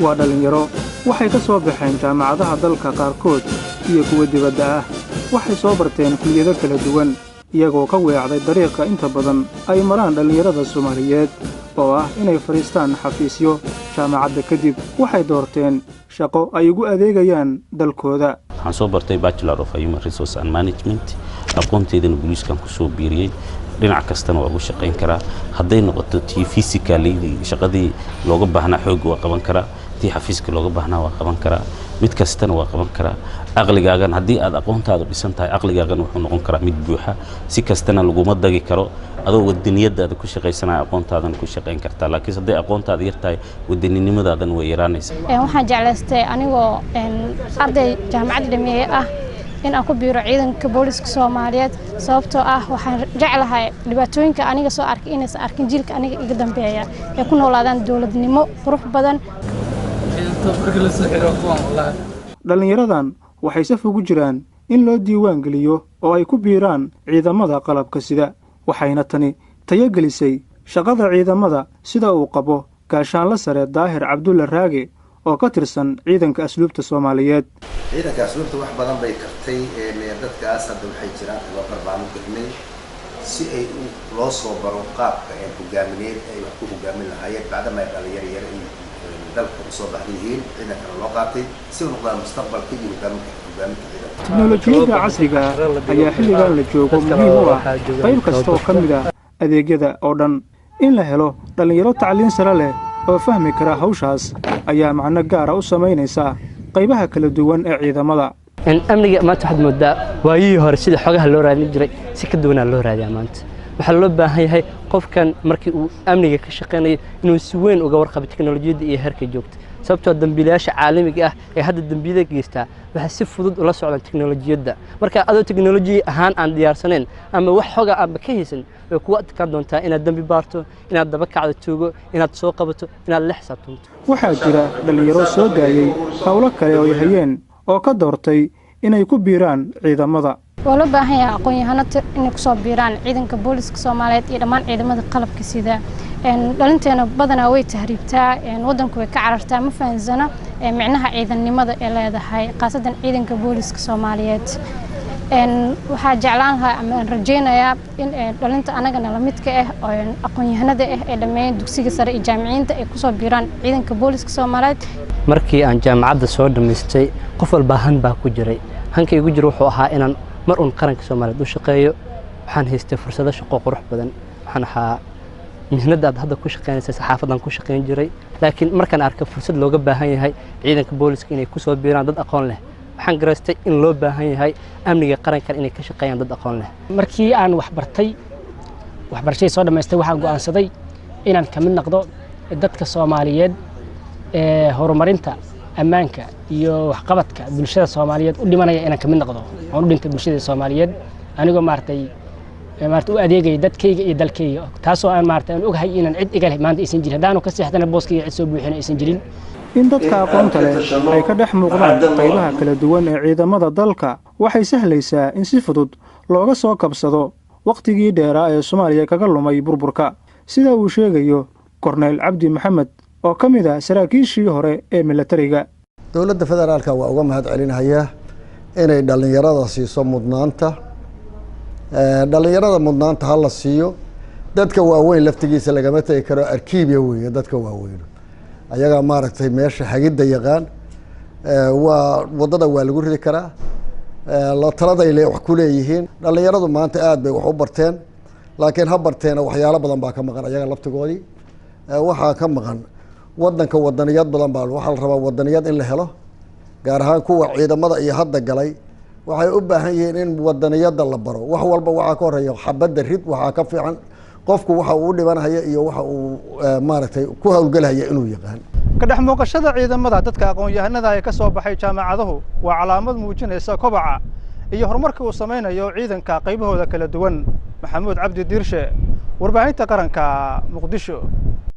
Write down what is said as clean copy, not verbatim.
Waa dhallinyaro, waxay ka soo baxeen jaamacadaha dalka qaarkood iyo kuwa dibadda ah. Waxay soo barteen kuliyado kala duwan, iyagoo ka weecday dariiqa inta badan ay maraan dhallinyarada Soomaaliyeed oo ah inay fadhiistaan xafiisyo jaamacadda kadib. Waxay doorteen shaqo ay ugu adeegayaan dalkooda. Waxaan soo bartay Bachelor of Human Resource and Management. Aqoonteydana booliiskan kusoo biiriyey. Dhinac kastana waa ugu shaqayn karaa. Hadday noqoto tii physically, shaqadii looga baahnaa xoogga waa qaban karaa, tii xafiiska looga baahnaa waa qaban karaa, mid kastana waa qaban karaa. Aqligaagan haddii aad aqoontaadu dhisan tahay, aqligaagan wuxuu noqon karaa mid buuxa, si kastana laguma dagi karo. Adoo wadaniyadaada ku shaqaysanaya, aqoontaadana ku shaqayn kartaa, laakiinse hadday aqoontaada yar tahay, wadaninimadaadana way yaraanaysaa. Waxaan jeclaystay anigoo arday jaamacad dhameeye ah in aan ku biiro Ciidanka Booliska Soomaaliyeed, sababtoo ah waxaan jeclahay dhibaatooyinka aniga soo arkay inaysan arkin jiilka aniga iga dambeeya, ay ku noolaadaan dowladnimo qurux badan. Dhallinyaradan waxay saf ugu jiraan in loo diiwaan geliyo oo ay ku biiraan ciidamada qalabka sida, waxayna tani tayogelisay shaqada ciidamada, sida uu qabo Gaashaanla Sare Daahir Cabdulla Raage oo ka tirsan Ciidanka Asluubta Soomaaliyeed. Ciidanka Asluubta wax badan bay kartay. Dadkaas hadda waxay jiraan, tababar baanu dirnay si ay loo soo baro qaabka hogaamineed ay wax ku hogaamin lahaayeen, bacdama ay dhalinyaro yar ay dalka usoo baxda yihiin. Ciidankana loo qaatay si u noqdaan mustaqbalka iyo hogaaminta ciidanka. Teknolojiyadda casriga ah ayaa xilligan la joogo muhiim u ah qayb kasta oo ka mid ah adeegyada oo dhan. In la helo dhallinyaro tacliin sare leh oo fahmi kara hawshaas ayaa macno gaara u samaynaysa qaybaha kala duwan ee ciidamada. Amniga maanta waxaad moodaa waayihii hore sida xogaha loo raadin jiray si ka duwanaa loo raadiyaa maanta. Waxaa loo baahan yahay qofkan markii uu amniga ka shaqaynayo inuu si weyn uga warqabo teknolojiyadda iyo heerka joogta, sababtoo dambiilayaasha caalamiga ah ee hadda dembiyada geystaa waxay si fudud ula socdaan teknolojiyadda. Marka adoo teknolojiya ahaan aan diyaarsanayn ama wax xoga aanba ka haysan, way kugu adkaan doontaa inaad dembi baarto, inaad daba kacdo tuugo, inaad soo qabato, inaad la xisaabtanto. Waxaa jira dhallinyaro soo daayey howlo kale oo ay hayeen oo ka doortay inay ku biiraan ciidamada. Waa loo baahan yahay aqoon-yahano inay kusoo biiraan Ciidanka Booliska Soomaaliyeed iyo dhammaan ciidamada qalabka sida. Dhalinteena badanaa way tahriibtaa, waddanku way ka carartaa, ma fahansana micnaha ciidannimada ee leedahay, khaasatan Ciidanka Booliska Soomaaliyeed. Waxaa jeclaan lahaa ama aan rajeynayaa in dhalinta anagana lamidka ah oo aqoon-yahanada ah ee dhammeeyeen dugsiga sare iyo jaamiciyiinta ay kusoo biiraan Ciidanka Booliska Soomaaliyeed. Markii aan jaamacadda soo dhammaystay, qof walbaa han baa ku jiray. Hanka igu jira wuxuu ahaa inaan mar uun qaranka Soomaaliyeed u shaqeeyo. Waxaan haystay fursado shaqo qurux badan. Waxaan ahaa mihnadda aad hadda ku shaqeynaysa, saxaafadan ku shaqeyn jiray, laakiin markaan arkay fursad looga baahan yahay ciidanka booliska inay ku soo biiraan dad aqoon leh, waxaan garaystay in loo baahan yahay amniga qarankan inay ka shaqeeyaan dad aqoon leh. Markii aan wax bartay, waxbarashadii soo dhammaystay, waxaan go'aansaday inaan ka mid noqdo dadka Soomaaliyeed ee horumarinta ammaanka iyo waxqabadka bulshada Soomaaliyeed u dhimanaya, inaan ka mid noqdo oon u dhintay bulshada Soomaaliyeed, anigoo maaragtay u adeegaya dadkayga iyo dalkayga, taasoo aan maaragtay aan ogahay inaan cid iga leh maanta aysan jirin, haddaanu ka seexdana booskayga cid soo buuxina aysan jirin. In dadka aqoonta leh ay ka dhex muuqdaan qaybaha kala duwan ee ciidamada dalka waxay sahlaysaa in si fudud looga soo kabsado wakhtigii dheeraa ee Soomaaliya kaga lumay burburka, sida uu sheegayo Korneyl Cabdi Maxamed oo ka mid ah saraakiishii hore ee milatariga. Dowladda federaalka waa uga mahad celinayaa inay dhallinyarada siiso mudnaanta. Dhallinyarada mudnaanta ha la siiyo. Dadka waaweyn laftigiisa lagama tegi karo, arkiibya weeye. Dadka waaweyn ayagaa maaragtay meesha hagidda yaqaan, waa waddada waa lagu ridi karaa, la taladay le wax ku leeyihiin. Dhallinyaradu maanta aad bay wax u barteen, laakiin ha barteena waxyaalo badan baa ka maqan ayaga laftigoodii. Waxaa ka maqan wadanka wadaniyad badan baa. Waxaa la rabaa wadaniyad in la helo, gaar ahaan kuwa ciidamada iyo hadda galay waxay u baahan yihiin in wadaniyadda la baro. Wax walba waxaa ka horeeya xabadda rid, waxaa ka fiican qofku waxa uu u dhibanhaya iyo waxa uu maaragtay ku howlgelhaya inuu yaqaan. Ka dhex muuqashada ciidamada dadka aqoon-yahanada ee ka soo baxay jaamacaduhu waa calaamad muujinaysa kobaca iyo horumarka uu samaynayo ciidanka qaybahooda kala duwan. Maxamuud Cabdi Diirshe, Warbaahinta Qaranka, Muqdisho.